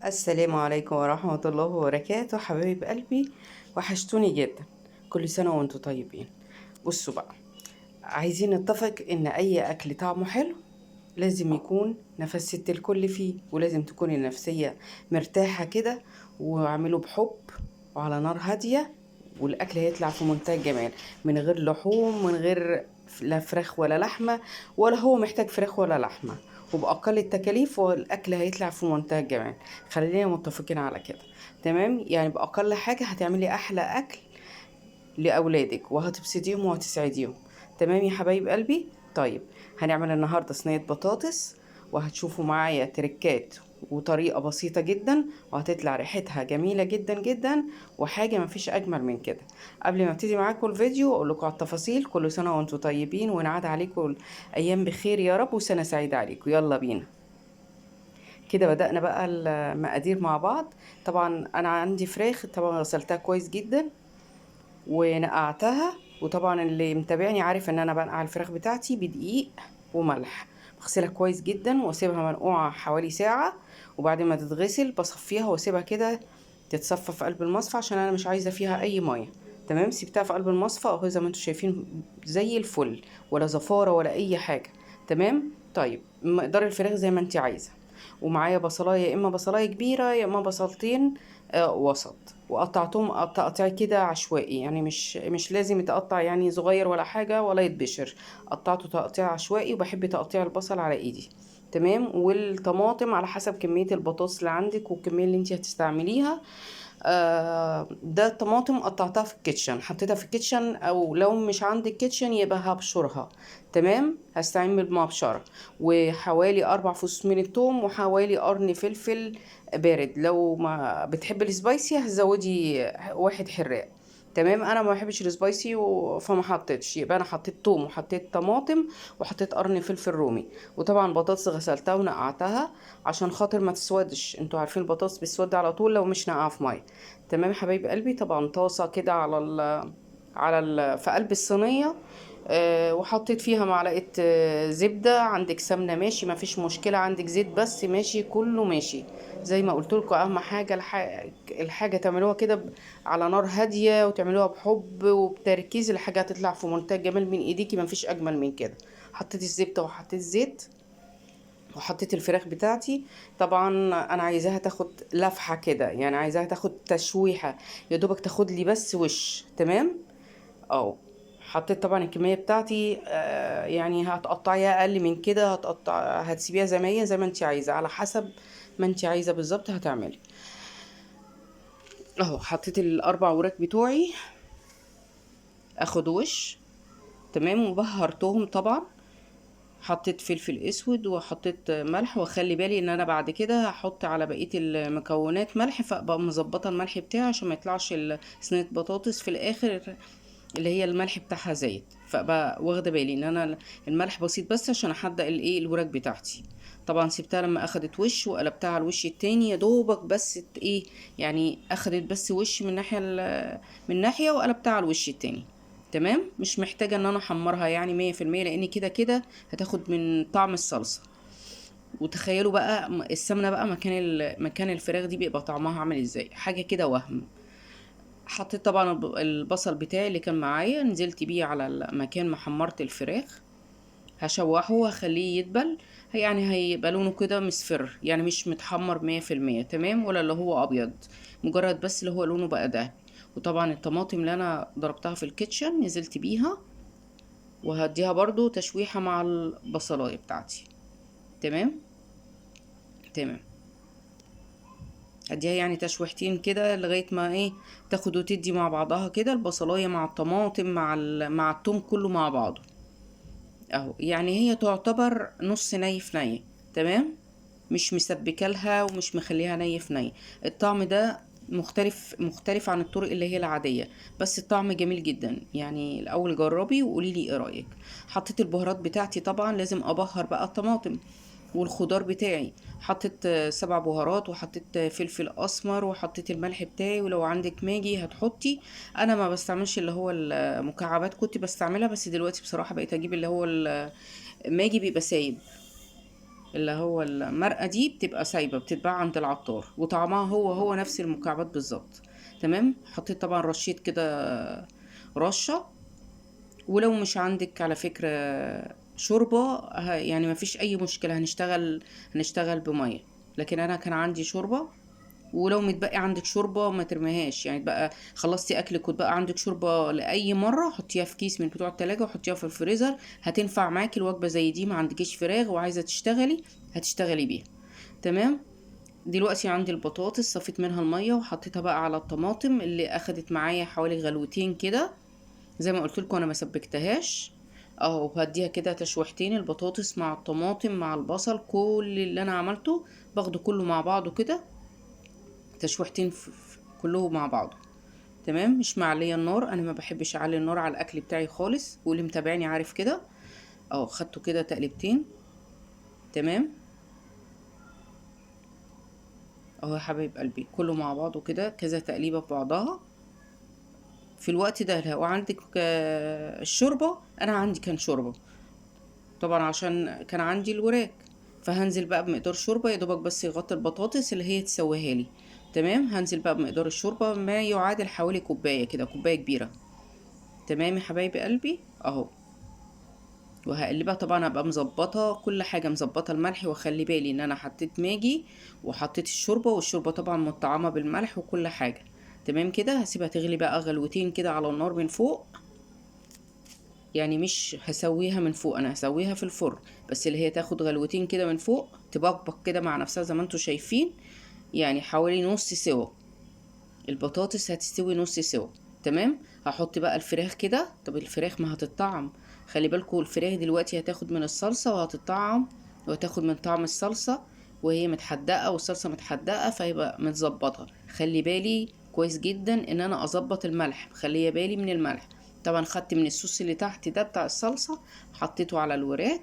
السلام عليكم ورحمة الله وبركاته. حبايب قلبي، وحشتوني جدا. كل سنة وانتم طيبين. بصوا بقى، عايزين نتفق ان اي اكل طعمه حلو لازم يكون نفس ست الكل فيه، ولازم تكون النفسية مرتاحة كده، واعمله بحب وعلى نار هادية، والاكل هيطلع في منتهى الجمال، من غير لحوم، من غير لا فراخ ولا لحمة، ولا هو محتاج فراخ ولا لحمة، وبأقل التكاليف، والأكل هيطلع في منتهى الجمال. خلينا متفقين على كده، تمام؟ يعني بأقل حاجة هتعملي أحلى أكل لأولادك، وهتبسطيهم وهتسعديهم. تمام يا حبايب قلبي؟ طيب هنعمل النهاردة صينية بطاطس، وهتشوفوا معايا تريكات وطريقة بسيطة جدا، وهتطلع ريحتها جميلة جدا جدا، وحاجة مفيش أجمل من كده. قبل ما ابتدي معاكم الفيديو أقول لكم على التفاصيل. كل سنة وانتم طيبين، ونعاد عليكم أيام بخير يا رب، وسنة سعيدة عليكم. يلا بينا كده. بدأنا بقى المقادير مع بعض. طبعا أنا عندي فراخ، طبعا غسلتها كويس جدا ونقعتها، وطبعا اللي متابعني عارف ان انا بنقع الفراخ بتاعتي بدقيق وملح، بغسلها كويس جدا واسيبها منقوعه حوالي ساعة، وبعد ما تتغسل بصفيها واسيبها كده تتصفى في قلب المصفى، عشان انا مش عايزه فيها اي مية. تمام، سبتها في قلب المصفى اهو زي ما انتم شايفين، زي الفل، ولا زفاره ولا اي حاجة. تمام. طيب مقدار الفراخ زي ما انت عايزه، ومعايا بصلايه، يا اما بصلايه كبيرة يا اما بصلتين وسط، وقطعتهم تقطيع كده عشوائي، يعني مش لازم يتقطع يعني صغير ولا حاجة ولا يتبشر، قطعته تقطيع عشوائي، وبحب تقطيع البصل على ايدي. تمام. والطماطم على حسب كمية البطاطس اللي عندك والكميه اللي انت هتستعمليها. ده الطماطم قطعتها في ال kitchen، حطيتها في ال kitchen، او لو مش عندك kitchen يبقى هبشرها. تمام، هستعين بالمبشره. وحوالي 4 فصوص من الثوم، وحوالي قرن فلفل بارد. لو ما بتحب ال spicy هتزودي 1 حراق. تمام، انا ما بحبش ال spicy فما حطيتش، يبقى انا حطيت توم وحطيت طماطم وحطيت قرن فلفل رومي. وطبعا بطاطس غسلتها ونقعتها عشان خاطر ما تسودش، انتوا عارفين البطاطس بتسود على طول لو مش نقعه في مية. تمام يا حبايب قلبي. طبعا طاسه كده في قلب الصينية، وحطيت فيها معلقه زبدة. عندك سمنه ماشي، ما فيش مشكلة، عندك زيت بس ماشي، كله ماشي. زي ما قلت لكم اهم حاجة الحاجة تعملوها كده على نار هادية، وتعملوها بحب وبتركيز، الحاجة هتطلع في منتهى الجمال من ايديكي، ما فيش اجمل من كده. حطيت الزبدة وحطيت الزيت وحطيت الفراخ بتاعتي. طبعا انا عايزاها تاخد لفحه كده، يعني عايزاها تاخد تشويحه، يا دوبك تاخد لي بس وش. تمام اهو. حطيت طبعا الكمية بتاعتي، يعني هتقطعيها اقل من كده، هتسيبيها زي ما هي، زي ما انت عايزه، على حسب ما انت عايزه بالظبط هتعملي. اهو حطيت ال4 وراك بتوعي اخد وش. تمام، وبهرتهم طبعا، حطيت فلفل اسود وحطيت ملح، واخلي بالي ان انا بعد كده هحط على بقية المكونات ملح، فابقى مظبطه الملح بتاعي عشان ما يطلعش صينية بطاطس في الاخر اللي هي الملح بتاعها زايد، فابقى واخده بالي ان انا الملح بسيط بس عشان احدق الوراك بتاعتي. طبعا سبتها لما اخدت وش وقلبتها على الوش التاني، يا دوبك بس ايه يعني اخدت بس وش من ناحية من ناحية، وقلبتها على الوش التاني. تمام، مش محتاجه ان انا احمرها يعني مية في المية، لان كده كده هتاخد من طعم الصلصه. وتخيلوا بقى السمنة بقى مكان الفراخ دي بيبقى طعمها عامل ازاي، حاجة كده وهم. حطيت طبعا البصل بتاعي اللي كان معايا، نزلت بيه على المكان ما حمرت الفراخ، هشوحه وهخليه يدبل، يعني هيبقى لونه كده مصفر، يعني مش متحمر مية في المية. تمام، ولا اللي هو ابيض، مجرد بس اللي هو لونه بقى دهبي. وطبعا الطماطم اللي انا ضربتها في الكيتشن نزلت بيها، وهديها برضو تشويحة مع البصلاية بتاعتي. تمام تمام، هديها يعني تشويحتين كده لغاية ما تاخد وتدي مع بعضها كده، البصلاية مع الطماطم مع التوم كله مع بعضه اهو. يعني هي تعتبر نص ني في ني. تمام، مش مسبكه لها ومش مخليها ني في ني. الطعم ده مختلف عن الطرق اللي هي العادية، بس الطعم جميل جدا. يعني الاول جربي وقولي لي ايه رأيك. حطيت البهارات بتاعتي، طبعا لازم ابهر بقى الطماطم والخضار بتاعي. حطيت 7 بهارات، وحطيت فلفل اسمر، وحطيت الملح بتاعي، ولو عندك ماجي هتحطي. انا ما بستعملش اللي هو المكعبات، كنت بستعملها بس دلوقتي بصراحة بقيت اجيب اللي هو الماجي بيبقى سايب. اللي هو المرقه دي بتبقى سايبه، بتتباع عند العطار، وطعمها هو هو نفس المكعبات بالظبط. تمام. حطيت طبعا رشيت كده رشه. ولو مش عندك على فكرة شوربة يعني ما فيش اي مشكلة، هنشتغل بميه، لكن انا كان عندي شوربة. ولو متبقي عندك شوربة ما ترميهاش، يعني بقى خلصتي اكلك وتبقى عندك شوربة لاي مرة حطيها في كيس من بتوع التلاجة وحطيها في الفريزر، هتنفع معاكي الوجبة زي دي. ما عندكيش فراخ وعايزه تشتغلي هتشتغلي بيها. تمام. دلوقتي عندي البطاطس صفيت منها المية وحطيتها بقى على الطماطم اللي اخدت معايا حوالي غلوتين كده، زي ما قلت لكم انا ما سبكتهاش اهو. هديها كده تشويحتين، البطاطس مع الطماطم مع البصل، كل اللي انا عملته باخده كله مع بعضه كده، تشويحتين كله مع بعضه. تمام. مش معليه النار، انا ما بحبش اعلي النار على الاكل بتاعي خالص، واللي متابعني عارف كده اهو. خدته كده تقلبتين. تمام اهو يا حبايب قلبي، كله مع بعضه كده كذا تقليبه في بعضها. في الوقت ده لو عندك الشوربة، انا عندي كان شوربة طبعا عشان كان عندي الوراك، فهنزل بقى بمقدار شوربة يا دوبك بس يغطي البطاطس اللي هي تسويها لي. تمام. هنزل بقى بمقدار الشوربة ما يعادل حوالي كوباية كده، كوباية كبيرة. تمام يا حبايب قلبي اهو. وهقلبها طبعا، هبقى مظبطه كل حاجة، مظبطه الملح، واخلي بالي ان انا حطيت ماجي وحطيت الشوربة، والشوربه طبعا مطعمه بالملح وكل حاجة. تمام كده. هسيبها تغلي بقى غلوتين كده على النار من فوق، يعني مش هسويها من فوق، انا هسويها في الفرن، بس اللي هي تاخد غلوتين كده من فوق، تبقبق كده مع نفسها زي ما انتوا شايفين، يعني حوالي نص سوا. البطاطس هتستوي نص سوا. تمام. هحط بقى الفراخ كده. طب الفراخ ما هتطعم، خلي بالكوا الفراخ دلوقتي هتاخد من الصلصه وهتطعم، وهتاخد من طعم الصلصه وهي متحدقه، والصلصه متحدقه، فهيبقى متظبطه. خلي بالي كويس جدا ان انا اظبط الملح، خليه بالي من الملح. طبعا خدت من الصوص اللي تحت ده بتاع الصلصه حطيته على الوراك،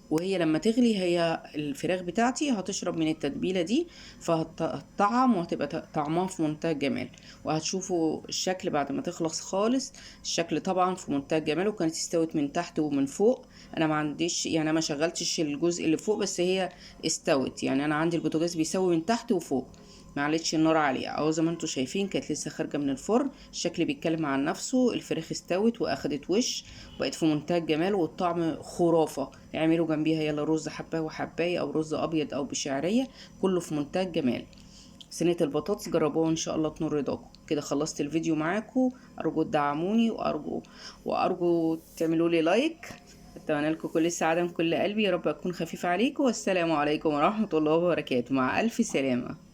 وهي لما تغلي هي الفراخ بتاعتي هتشرب من التتبيله دي، فهتطعم وهتبقى طعمها في منتهى الجمال. وهتشوفوا الشكل بعد ما تخلص خالص، الشكل طبعا في منتهى الجمال، وكانت استوت من تحت ومن فوق. انا ما عنديش يعني ما شغلتش الجزء اللي فوق، بس هي استوت، يعني انا عندي البوتاجاز بيسوي من تحت وفوق، ما عليتش النار عليها اهو. زي ما انتم شايفين كانت لسه خارجه من الفرن، الشكل بيتكلم عن نفسه. الفراخ استوت واخدت وش، بقت في منتهى الجمال والطعم خرافه. اعملوا جنبيها يلا رز حبايه وحبايه، او رز ابيض او بشعريه، كله في منتهى الجمال. صينية البطاطس جربوها ان شاء الله تنور رضاكم. كده خلصت الفيديو معاكم، ارجو تدعموني وارجو تعملوا لي لايك. اتمنى لكم كل السعادة من كل قلبي، يا رب اكون خفيفة عليكم، والسلام عليكم ورحمة الله وبركاته. مع الف سلامه.